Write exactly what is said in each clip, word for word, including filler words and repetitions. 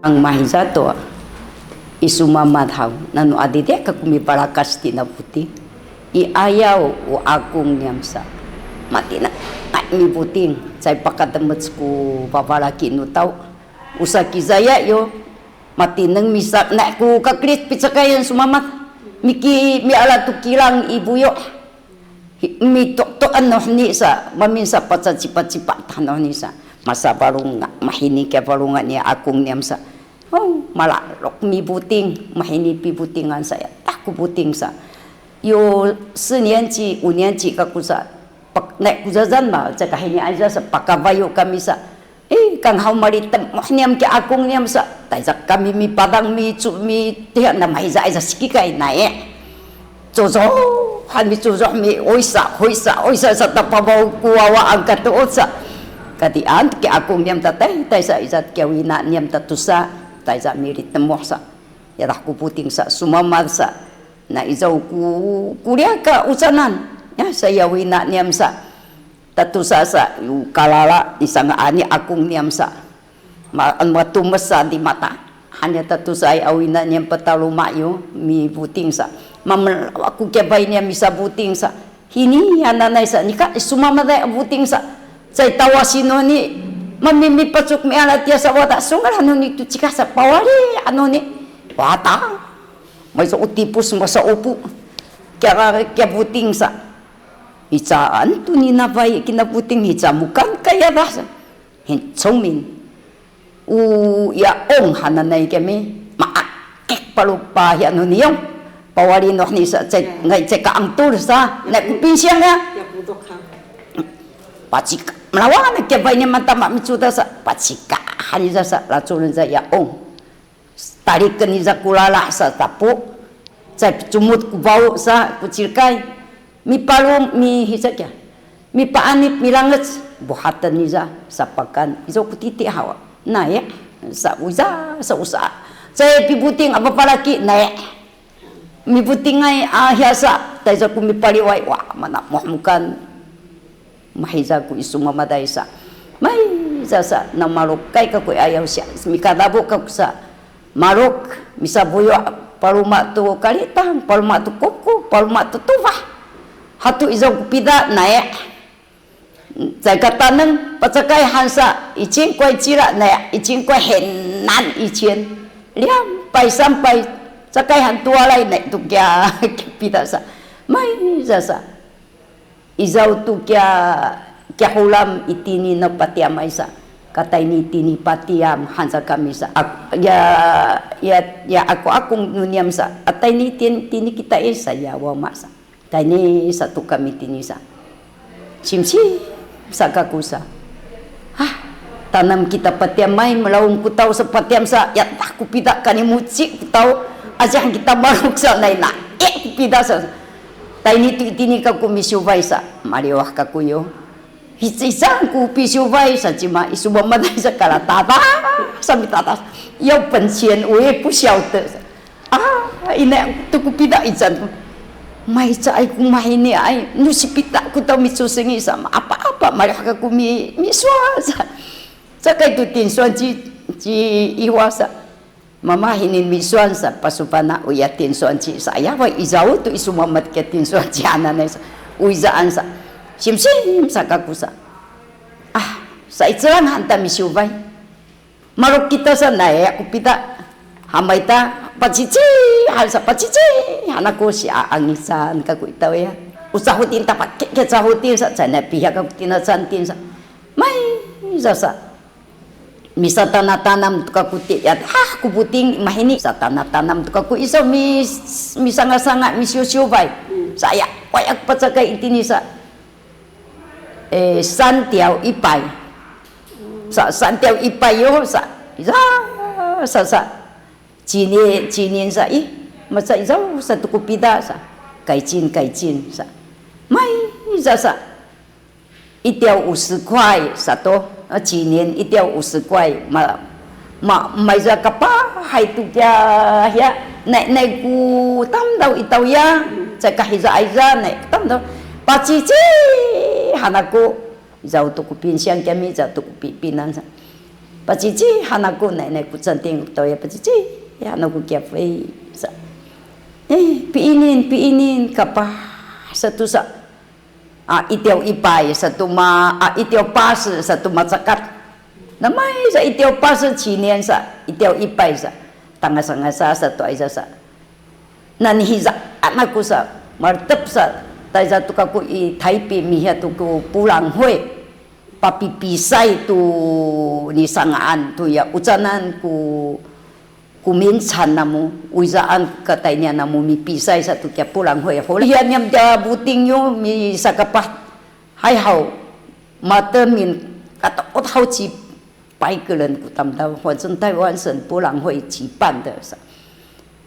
Ang mahiza to, i sumamad haw, nanu adidi kaku mipalakas tina buting. I ayaw u akung niyam sa. Matineng mibuting, caay pakatemec ku papalaki nu taw. Usa kizaya yo, matineng misa, na ku kakelit picakayan sumamad. Miki, miala tu kilang i buyu. Hi-, mitu'tu'an no heni sa, mamin sa pacacipacipa tano heni sa. Masa balunga, mahini kiya balunga ni akung niyam sa. Oh, malalok mibuting, mahini pibutingan sa ya. Taku buting sa. Yo, 四年级, 五年级 kaku sa. Pak, na ku zazan ma, caka hini aja sa, pakabayu kami sa. Eh, kang haw malitemuh niyam ki akung niyam sa, tayza kami mipadang micu, mi, tiya na mahiza-iza sikikay, nae. Cucuh, han micucuh mi, oysa, oysa, oysa sa tapabaw ku wawa angkat tu sa. Katian ki akung niyam tatay, tayza iza kiya wina niyam tatusa, tayza militemuh sa. Yadah ku buting sa, sumamad sa. Na izaw ku, kuliah ka ucanan. Ya, saya wina niyam sa. Tatusa sa, yu kalala, nisanga ani akung niyam sa. Ma, matumes sa di mata. Hanya tatusa ay awina niyam pataluma yu, mibuting sa. Mamelaw aku kebay niyam misabuting sa. Hini, hananay sa, nika, sumamaday a buting sa. Caay tawasi no ni, mamimipacuk miala tiya sa wata, sungal hanu ni tu cika sa, pawali, anu ni, wata. Maysa u tipus, masa upu. Kiya, kiya buting sa. Hicaan tu ninapay kinabuting hica mukan kaya dah. Hin 聪明. U yaong hananay kami maakik palupa hi anu niyong. Pawali noh ni sa cek, ngay cek kaangtul sa. Na ku pinsiang ya. Pacika. Melawan na kiya bay ni mata ma micuda sa. Pacika. Hani sa sa lacun sa yaong. Taliken niza ku lala sa tapu, caay picumut ku baw sa ku cilkay, mipalum, mihisa kiya, mipaanip, milangec, buhaten niza sapakan, izaw ku titi hawa, naya, sa uza, sa usa, caay pibuting a papalaki, naya, mibutingay a hiyasa, tayza ku mipaliway, wa, mana muhmukan. Mahiza ku i sumamaday sa. Mahiza sa, namalukay kaku i ayaw siya. Mikadabu kaku sa. Maluk, misabuyu, paluma tu kalitang, paluma tu kuku, paluma tu tubah. Hatu izaw ku pida, naya. Caay kataneng, pacakay han sa, icin kuway cila, naya, icin kuway henan, icin. Liyampay, sampay, cakay han tuwalay, naya, tu kiya, kiya pida sa. Mahiza sa. Izaw tu kiya, kiya Hulam itini no patiyamay sa. Katayni itini patiyam han sa kami sa. Ak-, ya, ya, ya aku akung nu niyam sa. Atayni itini, itini kita e sa ya wama sa. Tayni sa tu kami itini sa. Simsim sa kaku sa. Hah, tanam kita patiyamay, malawung ku taw sa patiyam sa, yatah ku pida kani muci ku taw, aja kita maluk sa nayna, eh, ku pida sa. Tayni tu itini kaku misiwbay sa, maliwah kaku yo. Hicicang ku pisiwbay sa cima, i sumamaday sa kala tata, sa mitatas. Yaw pencien, uy, pusiyaw te sa. Ah, ina tu ku pida ican. Mahica ay ku mahini ay, nu sipita ku taw micusengi sa, ma apa-apa, malih kaku mi, misuan sa. Cakay tu tinsuan ci, ci iwa sa. Mama hini misuan sa, pasupana uya tinsuan ci sa, ya, wa izaw tu i sumamat ke tinsuan ci hananay sa. Uizaan sa. Simsim sa kaku sa. Ah, sa icelang hanta misiwbay. Maluk kita sa naya ku pida. Hamay ta, pacici, han sa pacici, han aku si aangisan kaku itaw ya. Ucahutin ta pake, kecahutin sa, cana piha kaku tinacantin sa. May, sa sa. Misatanatanam tu kaku ti, ya, ah, ku buting, mahini, satanatanam tu kaku iso, mis, misanga-sanga, misiusiubay. Sa ya, wayak pacakay itini sa. Eh, 三条一百. Sa, 三条一百 yo, sa, sa, sa, sa. 几年, 几年 sa, i, masa izaw sa tu ku pida sa. 改进, 改进 sa. May, sa, sa. 一条五十块 sa to. Ah, 几年一条五十块, ma, Ma, mayza kapahay tu kiya, hiya, nay, nay ku tamdaw itaw ya, caka hiza ayza, nay ku tamdaw. Pacici, han aku, izaw tu ku pinsiang kami, izaw tu ku pi, pinan sa. Pacici han aku, nainai ku canting ku tawya pacici han aku kiya Fay sa. Eh, piinin, piinin, kapah satu sa. A, itiyaw ipay satu ma, a, itiyaw pas satu macakat. Namay sa itiyaw pas cinien sa, itiyaw ipay sa. Tangasa-ngasa satu ayza sa. Nanihizaan aku sa, maretep sa, tayza tu kaku i Taypi mihiya tu ku pulanghoy, papipisay tu nisanga'an tu ya ucanan ku, ku mincan namu, uyzaan ka taynian namu mipisay sa tu kiya pulanghoy. Huli ya niyam tiya buting yu misakapah, hay haw, matemin kataot haw ci 白个人 ku tamdaw, 反正台湾省博览会举办的 sa.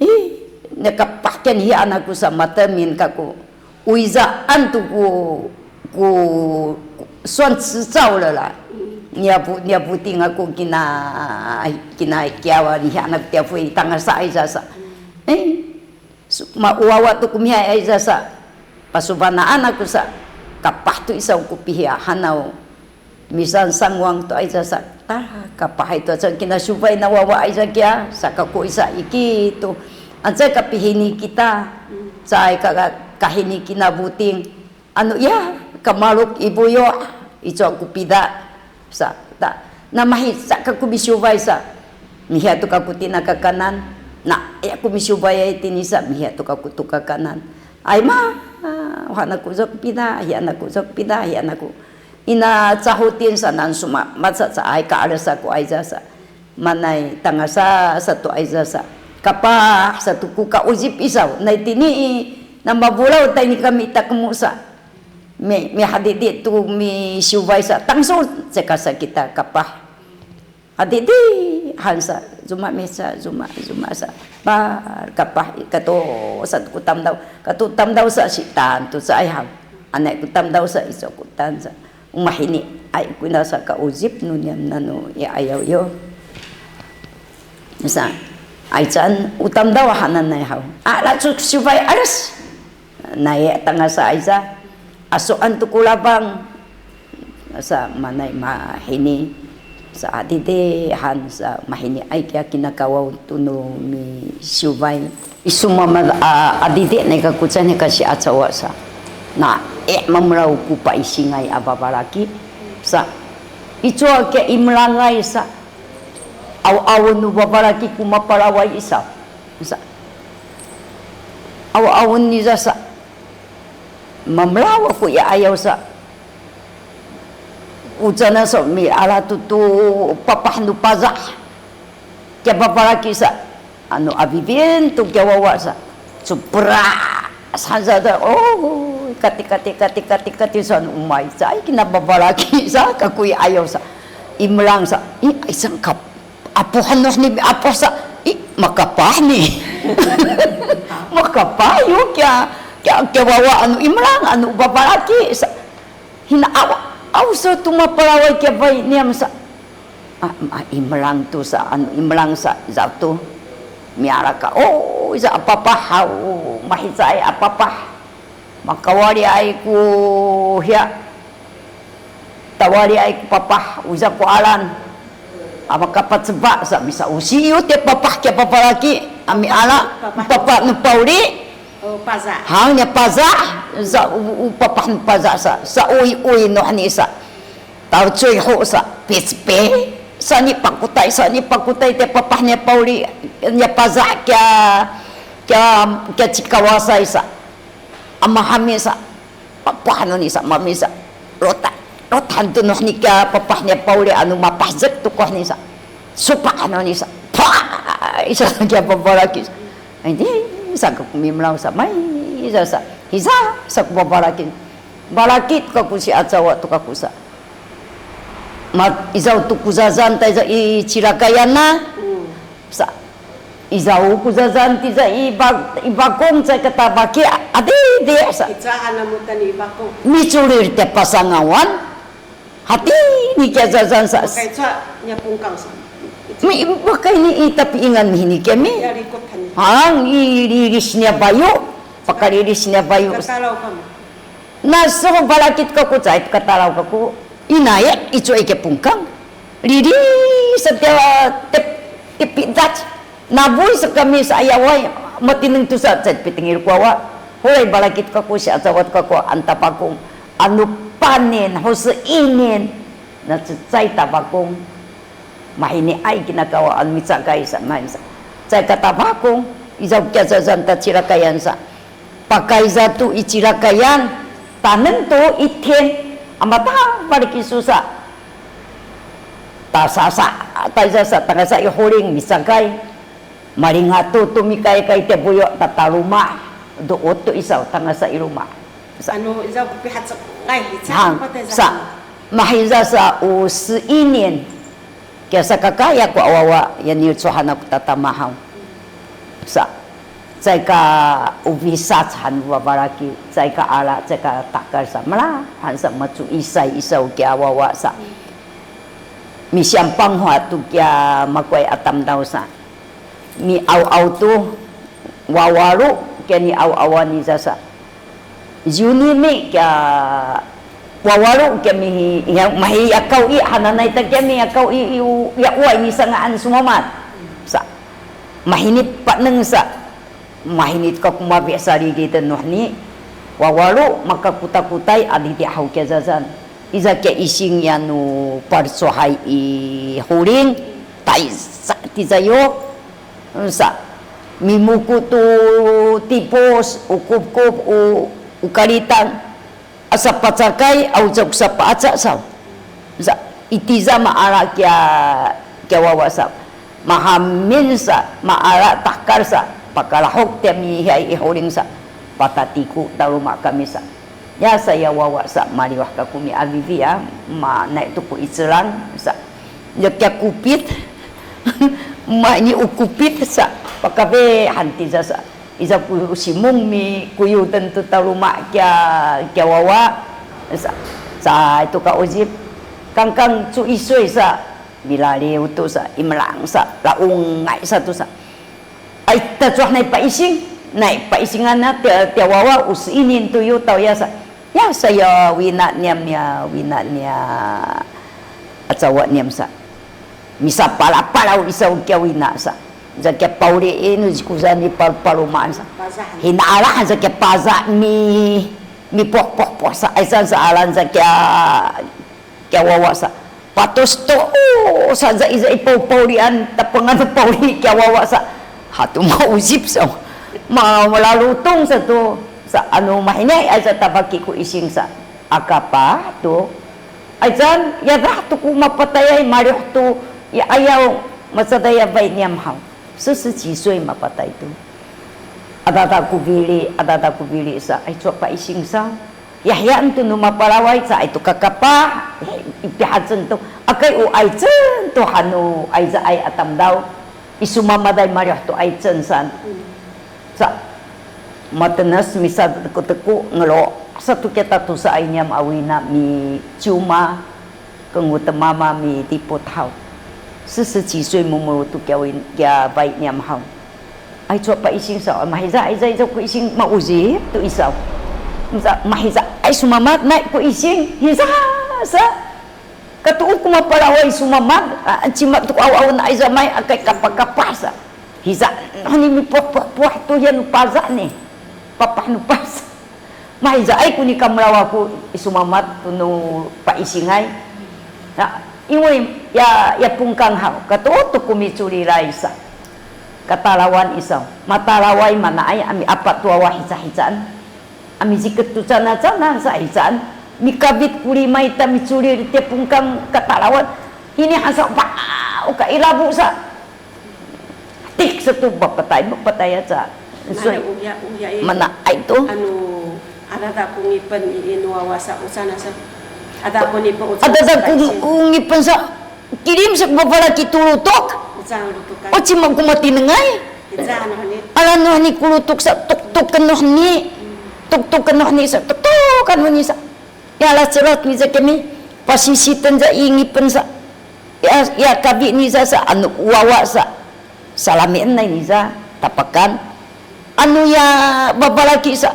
Ih, nakapah kiya hi anak ku sa, matemin kaku. Uyzaan tu ku, ku, ku 算执照了啦. Niya bu, niya buting aku kina, kina kiyawa hi anak tiya Fay tangasa ayza sa. Eh, Su-, ma-, wawa tu ku mihay ayza sa, pasubanaan aku sa, kapah tu isa ku pihiya hanaw, misan sangwang tu ayza sa, ta, kapah itu sa kina subay na wawa ayza kiya, sa kaku isa iki tu, anca kapihini kita, sa ka, ka, kahini kina buting, Anu iya, kamaluk i buyu', icu ku pida sa, ta, namahi sa kaku misubay sa, mihiya tu kaku tina kakanan, na, iya ku misubay ay tini sa, mihiya tu kaku tu kakanan. Ay ma, uhan aku sa ku pida, hiyan aku sa ku pida, hiyan aku. Ina cahutin sa nan suma, maca sa ay ka alasa ku ayza sa. Manay tangasa satu ayza sa. Kapah satu ku kauzip isaw. Nay tini i, namabulaw tayni kami takemu sa. Mi, mihadidi tu misiwbay sa. Tangsu, cekasa kita kapah. Hadidi, han sa. Zuma misa, zuma, zuma sa. Par, kapah, kato, satu ku tamdaw. Kato tamdaw sa, sitan, tu sa ayhaw. Anay ku tamdaw sa, iso ku tan sa. Umahini, ay, ku ina sa kauzip nu niyam nanu i ayaw yo. Sa, ay, caan, u tamdaw hananay haw. A, lacu siwbay alas. Nay, tangasa ayza. Asoan tu ku labang. Sa, manay mahini. Sa, adidi, han, sa, mahini, ay, kiya kinakawaw tu nu misiwbay. Isu mamad a, adidi neka kucay neka si acawa sa. Na, e, mamelaw ku paisingay a babalaki sa. Icu a ke imelangay sa. Aw-awen nu babalaki ku mapalaway isa. Sa. Aw-awen niza sa. Mamelaw aku i ayaw sa. Ucana sa miala tu tu papah nu paza. Kiya babalaki sa, anu abibin tu kiya wawa sa, cupra, sansa da, oh, kati, kati, kati, kati, kati, sa, anu umay, sa, ay, kina babalaki sa, kaku i ayaw sa, imelang sa, i, ay, sangkap, apuhan noh ni, apuh sa, i, makapah ni, makapah yu kiya, kiya, kiya wawa, anu imelang, anu babalaki sa, Hina awa, aw sa tu mapalaway kiya bay niyam sa. A, a, imelang tu sa, anu imelang sa, izaw tu. Miala ka, oh, iza a papah, aw, mahicay a papah. Makawali ay ku hiya. Tawali ay ku papah, uza ku alan. A makapaceba sa, misa usiyu te papah kiya papalaki, a miala, papah nu pawli. O, paza. Hang niya paza, sa u, u papah nu paza sa, sa uy, uy noh ni sa. Tawcuy ho sa, picpe, sa ni pakutay, sa ni pakutay te papah niya pawli, niya paza kiya, kiya, kiya cikawasay sa. Amahami sa, papah nu ni sa, mami sa, lota, lotan tu noh ni kiya papah niya pawli anu mapazek tu koh ni sa. Supak nu ni sa, pa, isa kiya babalaki sa. Ay, di, sa ku mimelaw sa, may, sa, sa, hisa, sa ku babalaki. Balaki tu kaku si acawa tu kaku sa. Ma, izaw tu ku zazan ta iza i cilakayan na. Sa, izaw ku zazan ti iza i ba, i bakong sa katabaki, adidi, sa. Ica anamutan i bakong. Miculir te pasangawan. Hati ni kiya zazan sa. Pakay ca nya pungkang sa. Mi, pakay ni i tapiingan mi ni kiya mi. Ya, rikut han. Hang i, i, iris niya bayu. Pakaliris niya bayu. Katalaw kamu. Na so balakit kaku cai katalaw kaku. Inaya, icu ike pungkang. Lili sa tiya tep-, tepidac. Nabuy sa kami sa ayaway, matineng tusa, cay pitengil ko wawa. Hulay balakit kako, si acawat kako, an tapakung. Anu panin, husi inin. Na cecay tapakung. Mahiniay kinakawa, anu micakay sa, main sa. Cay ka tapakung, izaw kiya zazan ta cilakayan sa. Pakayza tu i cilakayan, tanen tu i tien, a matapal kisu sa. Tasasa, tayza sa, tangasa i huling, misakay. Malingatu tu mikaykay tiya buyu, tataluma, duut tu isaw, tangasa i luma. Sa. Anu, izaw ku pihacekay, ica. Han, patay sa. Mahiza sa, u siinin. Kiya sakakaya ko a wawa, ya nicuhan aku tatamahaw. Sa, cayka ubisac han wabalaki, cayka ala, cayka takal sa, mala, han sa macu isay isaw kiya wawa sa. Misiyampang ho atu kiya makuay a tamdaw sa. Miaw-aw tu, wawalu, kiya ni aw-awan iza sa. Zunimi kiya wawalu kiya mihi, ya, mahi yakaw i, hananay ta kiya mi yakaw i, i, u-, ya uway ni sangaan sumamat. Sa, mahini paneng sa, mahini ka kumabi sa lili ten nuhni, wawalu makakutakutay a lili haw kiya zazan. Iza kiya ising ya nu palcuhay i huling, taysa tizayo. Sa, mimuku tu tipus, u kupkup, u, u kalitang, asa pacakay, a ucak sa paaca saw. Sa, itiza maala kiya, kiya wawa saw. Mahamin sa, maala takal sa, pakalahuk tiya mihiay i huling sa, patatiku taluma kami sa. Ya saya wawa sa maliwah kaku miabibi a, ma nai tu ku icelang sa. Ya kiya kupit, ma ini u kupit sa, pakabe hanti sa sa. Iza ku simung mi kuyu tentu taluma kiya, kiya wawa sa. Sa itu ka uzip, kangkang cu isuy sa, milaliw tu sa, imelang sa, laungay sa tu sa. Ay, tacuah nai paising, nai paisingan na tiya, tiya wawa, u siinin tu yu taw ya sa. Ya saya wina niyam ya, wina niya acawa niyam sa. Misapalapalaw isaw kiya wina sa. Za kiya pauliin, zikuzan ni pal-, palumaan sa. Hinaala za kiya paza mi, mi poh, poh, poh sa. Ay sa, sa alan za kiya kiya wawa sa. Patos to, o, sa za iza i pau-, paulian, tapengan pauli kiya wawa sa. Hatu mauzip sa. Ma, malalutung sa tu. Sa anu mahinay, ay sa tabaki ku ising sa. Akapa tu. Ay sa, ya dah tu ku mapatayay, malih tu, ya ayaw, masadaya bay niyam haw. 四十几岁 mapatay tu. Adada ku bili, adada ku bili sa, ay cuwa paising sa. Yahya tu nu mapalaway sa, ay tu kakapa, i pihacen tu, akay u aycen tu hanu, ay za ay a tamdaw, i sumamaday malih tu aycen san. Sa, matenes misa teku-teku ngelo, sa tu kita tu sa ay niyam a wina mi cuma, Kengutema mami tiput haw. 四十几岁 mumulu tu kiya win-, kiya bayi niyam haw. Ay cuwa paising saw, mahiza, ay za, ay za ku ising mauzip tu isaw. Mahiza, mahiza, ay sumamat, nay ku ising, hiza, sa. Katuud ku mapalaway sumamat, a, cima tu aw-aw na ay za may, akay kapakapa sa. Hiza, nahani mipuah-puah-puah tu yan paza ni. Papah nu paza. Mahizaay ku nika melawa ku i sumamat tu nu paisingay. Na, 因为 ya, ya pungkang haw, katutu ku miculilay sa. Katalawan isaw. Matalaway manaay a miapat tu wawa hicahicaan. A mizikek tu canacanan sa hicaan. Mikabit ku limay ta miculil tiya pungkang katalawan. Ini hasaw pa, uka ilabu sa. Tik sa tu mapatay, mapatay aca. Soy, mana uya, uya i, mana ay tu? Anu, adada ku ngipen i, i nu wawa sa, ucana sa. Ada ku ngipen, ucana. Adada sa ku, paising. Ku ngipen sa, kilim sa ku papalaki tu lutuk. Ucana lutuk kan. O cima ku matinengay. Ucana nuhni. Ala nuhni ku lutuk sa, tuktuk ka nuhni. Tuktuk ka nuhni sa, tuktuk ka nuhni sa. Ya, lacerat niza kami, pasisiten za i ngipen sa. Ya, ya, kabi niza sa, anu wawa sa. Salamian nay niza, tapakan. Anu ya, babalaki sa.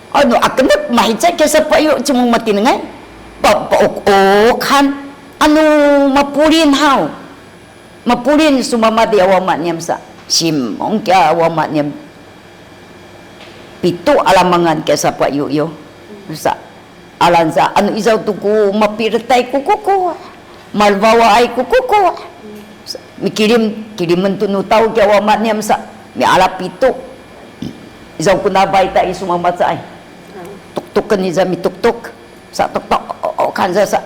Anu akenek, mahica kesa payu, cemung matinengay. Pa, pauk-uk han. Anu mapulin haw. Mapulin sumamad i a wama niyam sa. Simong kiya a wama niyam. Pitu alamangan kiya sa pa iyo iyo. Sa. Alansa, anu izaw tu ku mapiretay ku kuku. Malbawaay ku kuku. Sa, mikilim, kilimen tu nu taw kiya wama niyam sa. Miala pitu. Izaw ku nabay ta i sumamad sa ay. Tuktuken iza mituktuk. Sa tuktuk, o, o, kansa sa.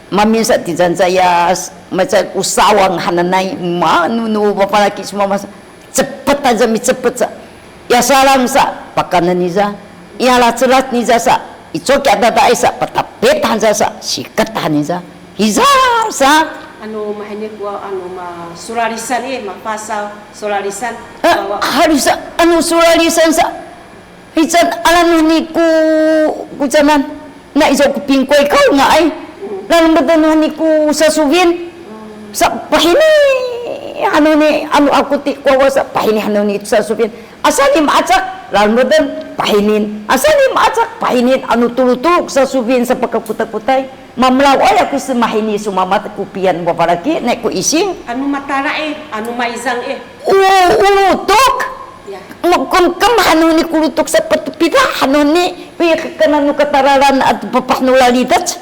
Mamin sa tizan sa ya, maca usawang hananay, manu nu bapalaki sumamad sa. Cepet aja micepet sa. Ya salang sa, pakanen iza. Ya lacelat niza sa. Icoki adadaay sa, patapit hansa sa, siket han iza. Iza sa. Anu mahini kuwa, anu ma sulalisan eh, ma pasal sulalisan. Eh, bawa. Harus sa, anu sulalisan sa. Hican ala nuhni ku, ku canan. Na iso ku pingkoy kaw nga ay. Lalembeden nuhni ku sasubin. Sa pahini, anu ni, anu aku ti kuwawa sa pahini anu ni sasubin. Asa ni maacak, lalembeden, pahinin. Asa ni maacak, pahinin, anu tulutuluk sasubin sa pakakutakutay. Mamelaw ay aku semahini sumamad ku piyan bapalaki, naik ku ising. Anu matala eh, anu maizang eh. U, ulutuk. Ya. Makumkem hanu ni kulutuk sa patupida hanu ni, wi kekena nu katalalan at papah nu lalidec.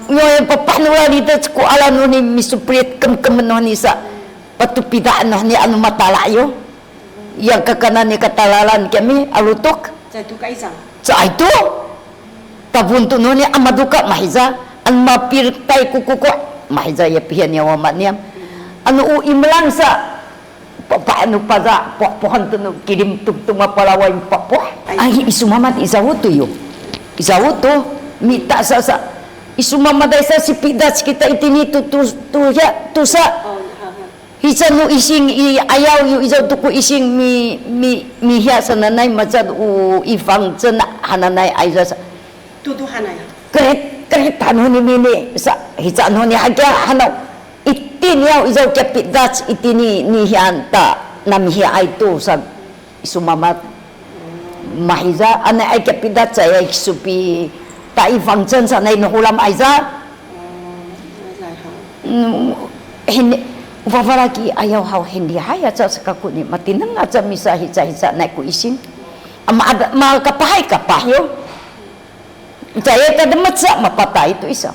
Nyo yang papah nu lalidec ku ala nu ni misuprit kemkem nu ni sa patupida nu ni anu matala yo. Yang kekena ni katalalan kami alutuk. Sa itu kaizang. Sa itu. Tabuntu nu ni amaduka mahiza, an mapirtay ku kuku, mahiza ya pihan ya wama niyam. Anu u imelang sa, pa, pa, anu paza, poh, pohon tu nu kilim tuk tu mapalaway papoh. Ay. Ay, i sumamad i sawutu yo. I sawutu, mita sa, sa. I sumamad ay sa sipidac kita itini tu, tu, tu, ya, tu sa. Oh, ha, ha. Hica nu ising i ayaw yu izaw tu ku ising mi, mi, mihiya sananay maca u ifangcen hananay ayza sa. Tutuhanay. Kerit, kerit hanu ni mini sa, hica nu ni hakiya hanaw. Itini yaw izaw kiya pidac itini nihiyan ta namihiya ay tu sa. I sumamad. Mahiza, anay ay kapidat sa, ay kisupi, ta i fangcen sa, anay nuhulam ayza. Mm, hindi, wafalaki ayaw haw hindi, hay aca sakaku ni, matineng aca misa hica-hica anay ku ising. Ama ada, ma kapahay kapah yo. Caya kademet sa, mapatay tu isa.